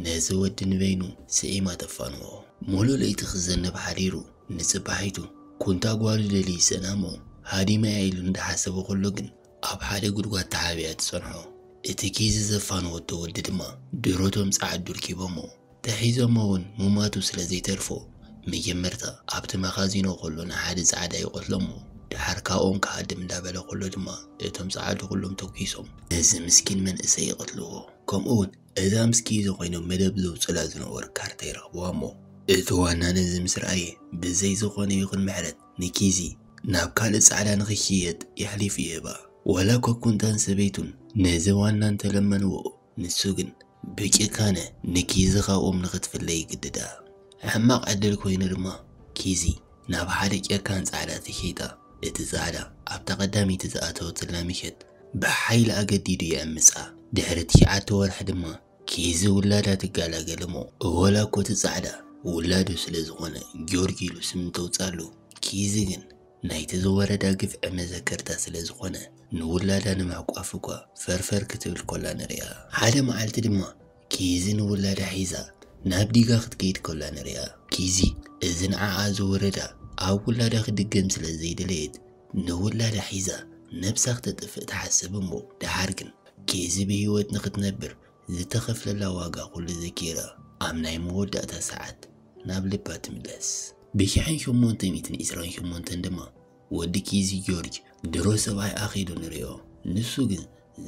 ነዚ ወዲ ንበይኑ ስዒማ ተፋንዎ። ሙሉእ ለይቲ ክዘንብ ሓዲሩ ንጽባሒቱ ኩንታ ጓሉ ደልዩ ይሰእና እሞ ሃዲመ እያ ኢሉ እንዳሓሰበ ከሎ ግን ኣብ ሓደ ጉድጓድ ተሓቢኣ ትጸንሖ። እቲ ኪዚ ዘፋነወቶ ወዲ ድማ ድሮቶም ጸዓዱ ርኪቦሞ ተሒዞሞ እውን ምማቱ ስለ ዘይተርፎ መጀመርታ ኣብቲ መኻዚኖ ከሎ ንሓደ ጻዕዳ ይቐትሎሞ ድሓር ካብኦም ክሃድም እንዳበለ ከሎ ድማ እቶም ጻዓዱ ኩሎም ተኲሶም ነዚ ምስኪን መንእሰይ ይቐትልዎ። ከምኡ እውን እዛ ምስ ኪዚ ኮይኖም መደብ ዘውፅላ ዝነበሩ ካርታ ይረኽብዋ እሞ እቲ ዋና ነዚ ምስ ረኣየ ብዘይ ዝኾነ ይኹን ምሕረት ንኪዚ ናብ ካልእ ጻዕዳ ንኽሽየጥ የሕሊፉ ይህባ። ወላ እኳ ኩንታን ሰበይቱን ነዚ ዋና እንተለመንዎ ንሱ ግን ብጭካነ ንኪዚ ካብኦም ንኽትፍለ ይግድዳ። ሕማቕ ዕድል ኮይኑ ድማ ኪዚ ናብ ሓደ ጨካን ጻዕዳ ተሸይጣ። እቲ ጻዕዳ ኣብታ ቀዳመይቲ ዝኣተወትላ ምሸት ብሓይሊ ኣገዲዱ ይዕምጻ። ድሕሪ ትሽዓተ ወርሒ ድማ ኪዚ ውላዳ ትገላገል እሞ ወላ እኮ እቲ ጻዕዳ ውላዱ ስለ ዝኾነ ጊዮርጊ ኢሉ ስም እንተውጻሉ ኪዚ ግን ናይቲ ዝወረዳ ግፍዒ መዘከርታ ስለ ዝኾነ ንውላዳ ንምሕቋፍ እኳ ፈርፈር ክትብል ኮላ ንሪኣ። ሓደ መዓልቲ ድማ ኪዚ ንውላዳ ሒዛ ናብ ዲጋ ክትከይድ ኮላ ንሪኣ። ኪዚ እዚ ንዓኣ ዝወረዳ ኣብ ውላዳ ክድገም ስለ ዘይደለየት ንውላዳ ሒዛ ነብሳ ክተጥፍእ ትሓስብ እሞ ድሓር ግን ኪዚ ብህይወት ንኽትነብር ዝተኸፍለላ ዋጋ ኩሉ ዘኪራ ኣብ ናይ መወዳእታ ሰዓት ናብ ልባ ትምለስ። ብሽሕን ሸሞንተ ሚእትን ዕስራን ሸሞንተን ድማ ወዲ ኪዚ ጊዮርጊ ድሮ ሰብኣይ ኣኺሉ ንሪኦ። ንሱ ግን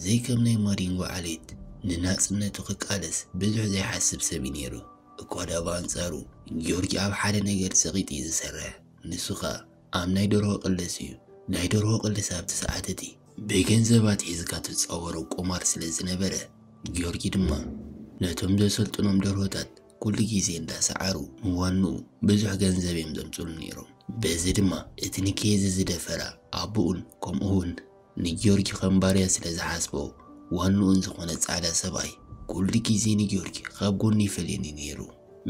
ዘይከም ናይ ማዲንጎ ዓሌት ንናጽነቱ ክቃለስ ብዙሕ ዘይሓስብ ሰብ እዩ ነይሩ። እኳ ደኣ ብኣንጻሩ ጊዮርጊ ኣብ ሓደ ነገር ጸቒጡ እዩ ዝሰርሕ። ንሱ ኸኣ ኣብ ናይ ደርሆ ቅልስ እዩ። ናይ ደርሆ ቅልስ ኣብቲ ሰዓት እቲ ብገንዘብ ኣትሒዝካ ትጻወሮ ቁማር ስለ ዝነበረ ጊዮርጊ ድማ ነቶም ዘሰልጥኖም ደርሆታት ኩሉ ግዜ እንዳሰዓሩ ንዋንኡ ብዙሕ ገንዘብ እዮም ዘምጽሉ ነይሮም። በዚ ድማ እቲ ንኬዚ ዝደፈራ ኣቦኡን ከምኡ እውን ንጊዮርጊ ከም ባርያ ስለ ዝሓስቦ ዋንኡን ዝኾነ ጻዕዳ ሰብኣይ ኩሉ ግዜ ንጊዮርጊ ካብ ጎኒ ይፈልየኒ ነይሩ።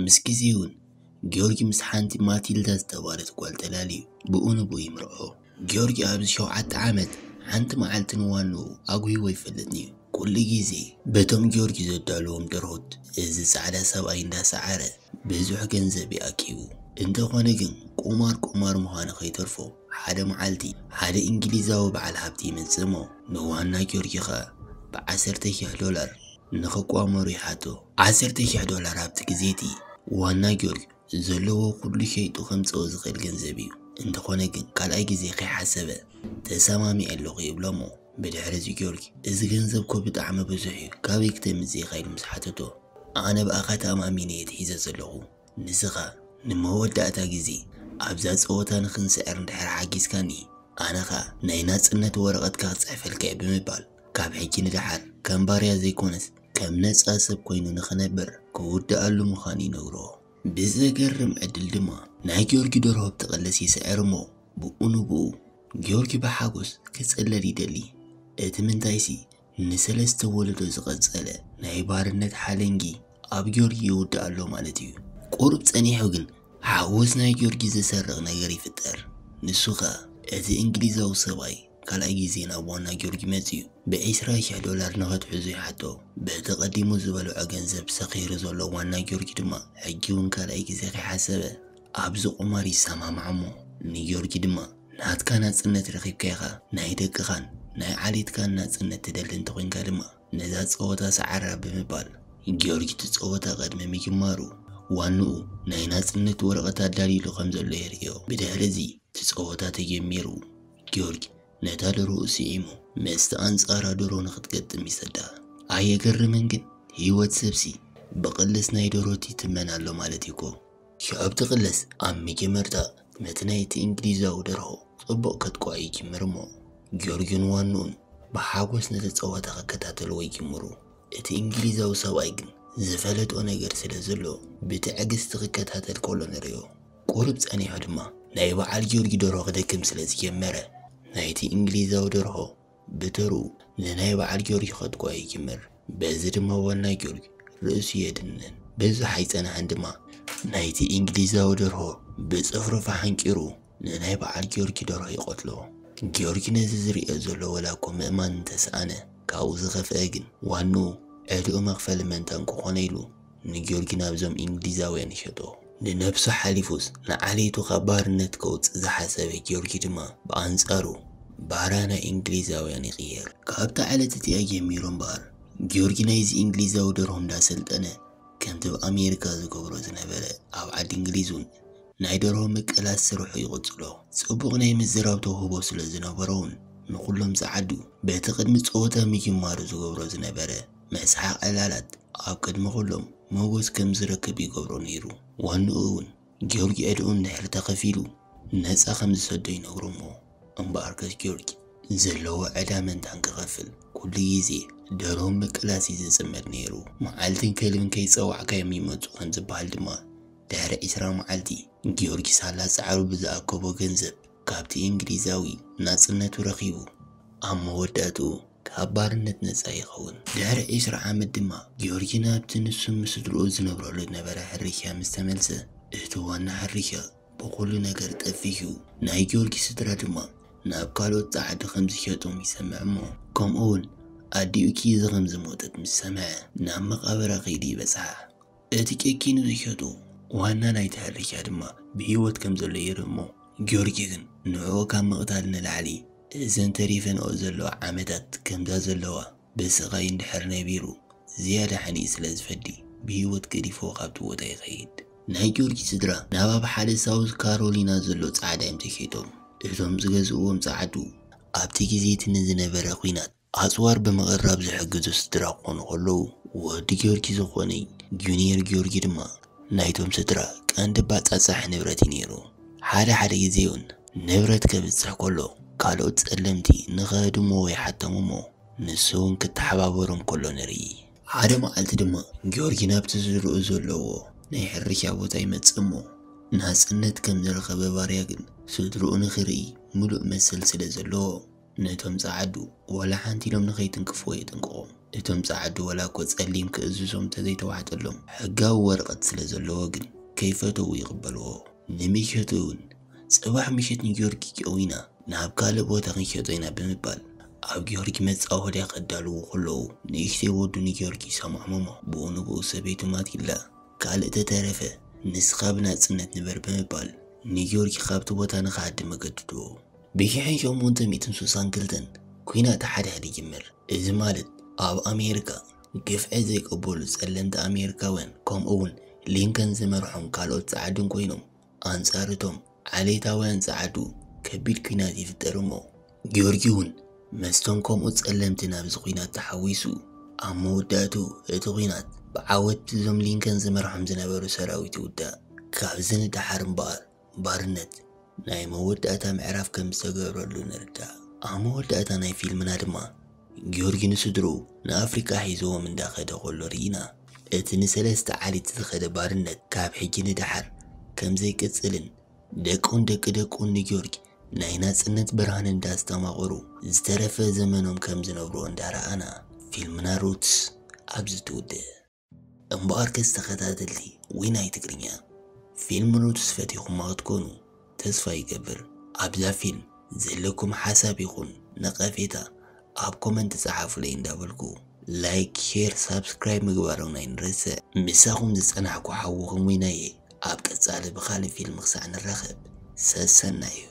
ምስ ግዜ እውን ጊዮርጊ ምስ ሓንቲ ማቲልዳ ዝተባህለት ጓል ተላልዩ ብኡ ንብኡ ይምርዖ። ጊዮርጊ ኣብዚ ሸውዓተ ዓመት ሓንቲ መዓልቲ ንዋንኡ ኣጉሂዎ ይፈልጥን እዩ። ኩሉ ግዜ በቶም ጊዮርጊ ዘዳለዎም ደርሆት እዚ ጻዕዳ ሰብኣይ እንዳሰዓረ ብዙሕ ገንዘብ ይኣኪቡ። እንተኾነ ግን ቁማር ቁማር ምዃኑ ከይተርፎ ሓደ መዓልቲ ሓደ እንግሊዛዊ በዓል ሃብቲ ይመጽእ እሞ ንዋና ጊዮርጊ ኸኣ ብዓሰርተ ሺሕ ዶላር ንኽቋመሩ ይሓቶ። ዓሰርተ ሺሕ ዶላር ኣብቲ ግዜ እቲ ዋና ጊዮርጊ ዘለዎ ኩሉ ሸይጡ ከምጽኦ ዝኽእል ገንዘብ እዩ። እንተኾነ ግን ካልኣይ ግዜ ከይሓሰበ ተሰማሚዐ ኣለኹ ይብሎ እሞ ብድሕሪ እዚ ጊዮርጊ እዚ ገንዘብ እኮ ብጣዕሚ ብዙሕ እዩ፣ ካበይ ክተምጽእ ኢኻ ኢሉ ምስ ሓተቶ ኣነ ብኣኻ ተኣማሚነ እየ ተሒዘ ዘለኹ፣ ንስኻ ንመወዳእታ ግዜ ኣብዛ ጸወታ ንኽንስዕር እንድሕር ሓጊዝካኒ ኣነ ኸኣ ናይ ናጽነት ወረቐትካ ክጽሕፈልካ እየ ብምባል ካብ ሕጂ ንደሓር ከም ባርያ ዘይኮነስ ከም ነጻ ሰብ ኮይኑ ንኽነብር ክውድኣሉ ምዃኑ ይነግሮ። ብዘገርም ዕድል ድማ ናይ ጊዮርጊ ደርሆ ብትቕልስ ይስዕር እሞ ብኡ ንብኡ ጊዮርጊ ብሓጎስ ክጽለል ይደሊ። እቲ ምንታይሲ ንሰለስተ ወለዶ ዝቐጸለ ናይ ባርነት ሓለንጊ ኣብ ጊዮርጊ ይውድእ ኣሎ ማለት እዩ። ቁሩብ ጸኒሑ ግን ሓጎስ ናይ ጊዮርጊ ዝሰርቕ ነገር ይፍጠር። ንሱ ኸኣ እቲ እንግሊዛዊ ሰብኣይ ካልኣይ ግዜ ናብ ዋና ጊዮርጊ መጺኡ ብዒስራ ሺሕ ዶላር ንኸትሕዙ ይሓቶ። በቲ ቀዲሙ ዝበልዖ ገንዘብ ሰኺሩ ዘሎ ዋና ጊዮርጊ ድማ ሕጂ እውን ካልኣይ ግዜ ከይሓሰበ ኣብዚ ቁማር ይሰማማዕ እሞ ንጊዮርጊ ድማ፣ ናትካ ናጽነት ረኺብካ ኢኻ፣ ናይ ደቅኻን ናይ ዓሌትካን ናጽነት ትደሊ እንተኾይንካ ድማ፣ ነዛ ጸወታ ሰዓራ ብምባል፣ ጊዮርጊ እቲ ጸወታ ቅድሚ ምጅማሩ ዋንኡ ናይ ናጽነት ወረቐት ኣዳልዩሉ ከም ዘሎ የርእዮ። ብድሕሪ እዚ እቲ ጸወታ ተጀሚሩ። ጊዮርጊ ነታ ደርሆ ስዒሙ፣ ምስቲ ኣንጻራ ደርሆ ንኽትገጥም ይሰዳ። ኣየገርምን ግን፣ ህይወት ሰብሲ ብቕልስ ናይ ደርሆ ትትመን ኣሎ ማለት እዩ እኮ። ሽዑ ኣብቲ ቅልስ ኣብ መጀመርታ ነቲ ናይቲ እንግሊዛዊ ደርሆ ጽቡቕ ከጥቅዖ ይጅምር እሞ፣ ጊዮርጊን ዋንኡን ብሓጎስ ነቲ ጸወታ ክከታተልዎ ይጅምሩ። እቲ እንግሊዛዊ ሰብኣይ ግን ዝፈለጦ ነገር ስለ ዘሎ ብትዕግስቲ ክከታተል ከሎ ንርእዮ። ቁሩብ ጸኒሑ ድማ ናይ በዓል ጊዮርጊ ደርሆ ክደክም ስለ ዝጀመረ፣ ናይቲ እንግሊዛዊ ደርሆ ብተርኡ ንናይ በዓል ጊዮርጊ ከጥቅዖ ይጅምር። በዚ ድማ ዋና ጊዮርጊ ርእሱ የድንን። ብዙሕ ኣይጸንሐን ድማ ናይቲ እንግሊዛዊ ደርሆ ብጽፍሩ ፈሓንቂሩ ንናይ በዓል ጊዮርጊ ደርሆ ይቐትሎ። ጊዮርጊ ነዚ ዝርእዮ ዘሎ ወላ እኮ ምእማን እንተሰኣነ፣ ካብኡ ዝኸፍአ ግን ዋንኡ ዕድኡ መኽፈሊ መንታ እንክኾነ ኢሉ ንጊዮርጊ ናብዞም እንግሊዛውያን ይሸጦ። ንነብሱ ሓሊፉስ ንዓሌቱ ካብ ባርነት ከውጽእ ዝሓሰበ ጊዮርጊ ድማ ብኣንጻሩ ባርያ ናይ እንግሊዛውያን ይቕየር። ካብታ ዕለት እቲኣ ጀሚሩ እምበኣር ጊዮርጊ ናይዚ እንግሊዛዊ ደርሆ እንዳሰልጠነ ከምቲ ኣብ ኣሜሪካ ዝገብሮ ዝነበረ ኣብ ዓዲ እንግሊዝ እውን ናይ ደርሆ ምቅላስ ስርሑ ይቕጽሎ። ጽቡቕ ናይ ምዝራብ ተውህቦ ስለ ዝነበሮ እውን ንኹሎም ጸዓዱ በቲ ቅድሚ ጸወታ ምጅማሩ ዝገብሮ ዝነበረ መስሓቕ ዕላላት ኣብ ቅድሚ ኩሎም ሞጎስ ከም ዝረክብ ይገብሮ ነይሩ። ዋንኡ እውን ጊዮርጊ ዕድኡ እንድሕር ተኸፊሉ ነጻ ከም ዝሰዶ ይነግሮ እሞ፣ እምበኣርከስ ጊዮርጊ ዘለዎ ዕዳ መንታን ክኸፍል ኩሉ ግዜ ደርሆ ምቅላስ እዩ ዝጽመድ ነይሩ። መዓልትን ከልብን ከይጸዋዕካዮም ይመጹ ከም ዝበሃል ድማ ድሕሪ ዒስራ መዓልቲ ጊዮርጊ ሳላ ጻዕሩ ብዝኣከቦ ገንዘብ ካብቲ እንግሊዛዊ ናጽነቱ ረኺቡ ኣብ መወዳእትኡ ካብ ባርነት ነጻ ይኸውን። ድሕሪ ዒስራ ዓመት ድማ ጊዮርጊ ናብቲ ንሱ ምስ ስድርኡ ዝነብረሉ ዝነበረ ሕርሻ ምስ ተመልሰ፣ እቲ ዋና ሕርሻ ብኹሉ ነገር ጠፊኡ። ናይ ጊዮርጊ ስድራ ድማ ናብ ካልኦት ጸዓዱ ከም ዝሸጦም ይሰምዕ እሞ፣ ከምኡ እውን ኣዲኡ ኪዚ ከም ዝሞተት ምስ ሰምዐ ናብ መቓብራ ከይዱ ይበጽሓ። እቲ ጨኪኑ ዝሸጦ ዋና ናይቲ ሕርሻ ድማ ብህይወት ከም ዘሎ ይርኢ እሞ፣ ጊዮርጊ ግን ንዕኡ ካብ ምቕታል ንላዕሊ እዘን ተሪፈንኦ ዘለዋ ዓመታት ከምዛ ዘለዋ ብስቓይ እንድሕር ነቢሩ ዝያዳ ሕንኢ ስለ ዝፈዲ ብህይወት ገዲፍዎ ካብቲ ቦታ ይኸይድ። ናይ ጊዮርጊ ስድራ ናብ ኣብ ሓደ ሳውዝ ካሮሊና ዘሎ ጻዕዳ እዮም ተሸይጦም። እቶም ዝገዝእዎም ጻዓዱ ኣብቲ ግዜ እቲ ንዝነበረ ኲናት ኣጽዋር ብምቕራብ ዝሕግዙ ስድራ ክኾኑ ከለዉ፣ ወዲ ጊዮርጊ ዝኾነ ጁኒየር ጊዮርጊ ድማ ናይቶም ስድራ ቀንዲ ባጻጻሕ ንብረት እዩ ነይሩ። ሓደ ሓደ ግዜ እውን ንብረት ከብጽሕ ከሎ ካልኦት ጸለምቲ ንኸህድምዎ ይሓተሙ እሞ ንሱ እውን ክተሓባበሮም ከሎ ንርኢ። ሓደ መዓልቲ ድማ ጊዮርጊ ናብቲ ስድርኡ ዘለዎ ናይ ሕርሻ ቦታ ይመጽእ እሞ ናጽነት ከም ዝረኸበ ባርያ ግን ስድርኡ ንኽርኢ ምሉእ መሰል ስለ ዘለዎ ነቶም ጸዓዱ ወላ ሓንቲ ኢሎም ንኸይትንክፍዎ የጥንቅቖም። እቶም ጸዓዱ ወላ እኮ ጸሊም ክእዝዞም እንተዘይተዋሕጠሎም ሕጋዊ ወረቐት ስለ ዘለዎ ግን ከይፈተዉ ይቕበልዎ። ንምሸቱ እውን ጽባሕ ምሸት ንጊዮርጊ ጨዊና ናብ ካልእ ቦታ ክንሸጦ ኢና ብምባል ኣብ ጊዮርጊ መጻወድያ ከዳልዉ ከለዉ ንእሽተይ ወዱ ንጊዮርጊ ይሰምዖም እሞ ብኡ ንብኡ ሰበይቱ ማቲልዳ ካልእ ተተረፈ ንስኻ ብናጽነት ንበር ብምባል ንጊዮርጊ ካብቲ ቦታ ንኽሃድም ኣገድድዎ። ብሽሕን ሸሞንተ ሚእትን ስሳን ክልተን ኲናት ሓድሕድ ይጅምር። እዚ ማለት ኣብ ኣሜሪካ ግፍዒ ዘይቅበሉ ጸለምቲ ኣሜሪካውያን ከምኡ እውን ሊንከን ዝመርሖም ካልኦት ጸዓዱን ኮይኖም ኣንጻር እቶም ዓሌታውያን ጸዓዱ ከቢድ ኲናት ይፍጠር እሞ ጊዮርጊ እውን ምስቶም ከምኡ ጸለምቲ ናብዚ ኲናት ተሓዊሱ ኣብ መወዳእትኡ እቲ ኲናት ብዓወት እዞም ሊንከን ዝመርሖም ዝነበሩ ሰራዊት ይውዳእ። ካብዚ ንደሓር እምበኣር ባርነት ናይ መወዳእታ ምዕራፍ ከም ዝተገብረሉ ንርዳእ። ኣብ መወዳእታ ናይ ፊልምና ድማ ጊዮርጊ ንስድርኡ ንኣፍሪቃ ሒዝዎም እንዳኸደ ከሎ ርኢና። እቲ ንሰለስተ ዓሌት ዝኸደ ባርነት ካብ ሕጂ ንደሓር ከም ዘይቅጽልን ደቁን ደቂ ደቁን ንጊዮርጊ ናይ ናጽነት ብርሃን እንዳስተማቐሩ ዝተረፈ ዘመኖም ከም ዝነብሩ እንዳረኣና ፊልምና ሩትስ ኣብዚ ትውድእ። እምበኣርከስ ተኸታተልቲ ዊናይ ትግርኛ ፊልም ሩትስ ፈቲኹማ ክትኮኑ ተስፋ ይገብር። ኣብዛ ፊልም ዘለኩም ሓሳብ ይኹን ነቐፌታ ኣብ ኮመንት ጸሓፉለይ እንዳበልኩ ላይክ፣ ሼር፣ ሳብስክራይብ ምግባሮም ኣይንረስዕ። ምሳኹም ዝጸናሕኩ ሓውኹም ዊናየ ኣብ ቀጻሊ ብኻልእ ፊልም ክሳዕ ንራኸብ ሰሰናዩ።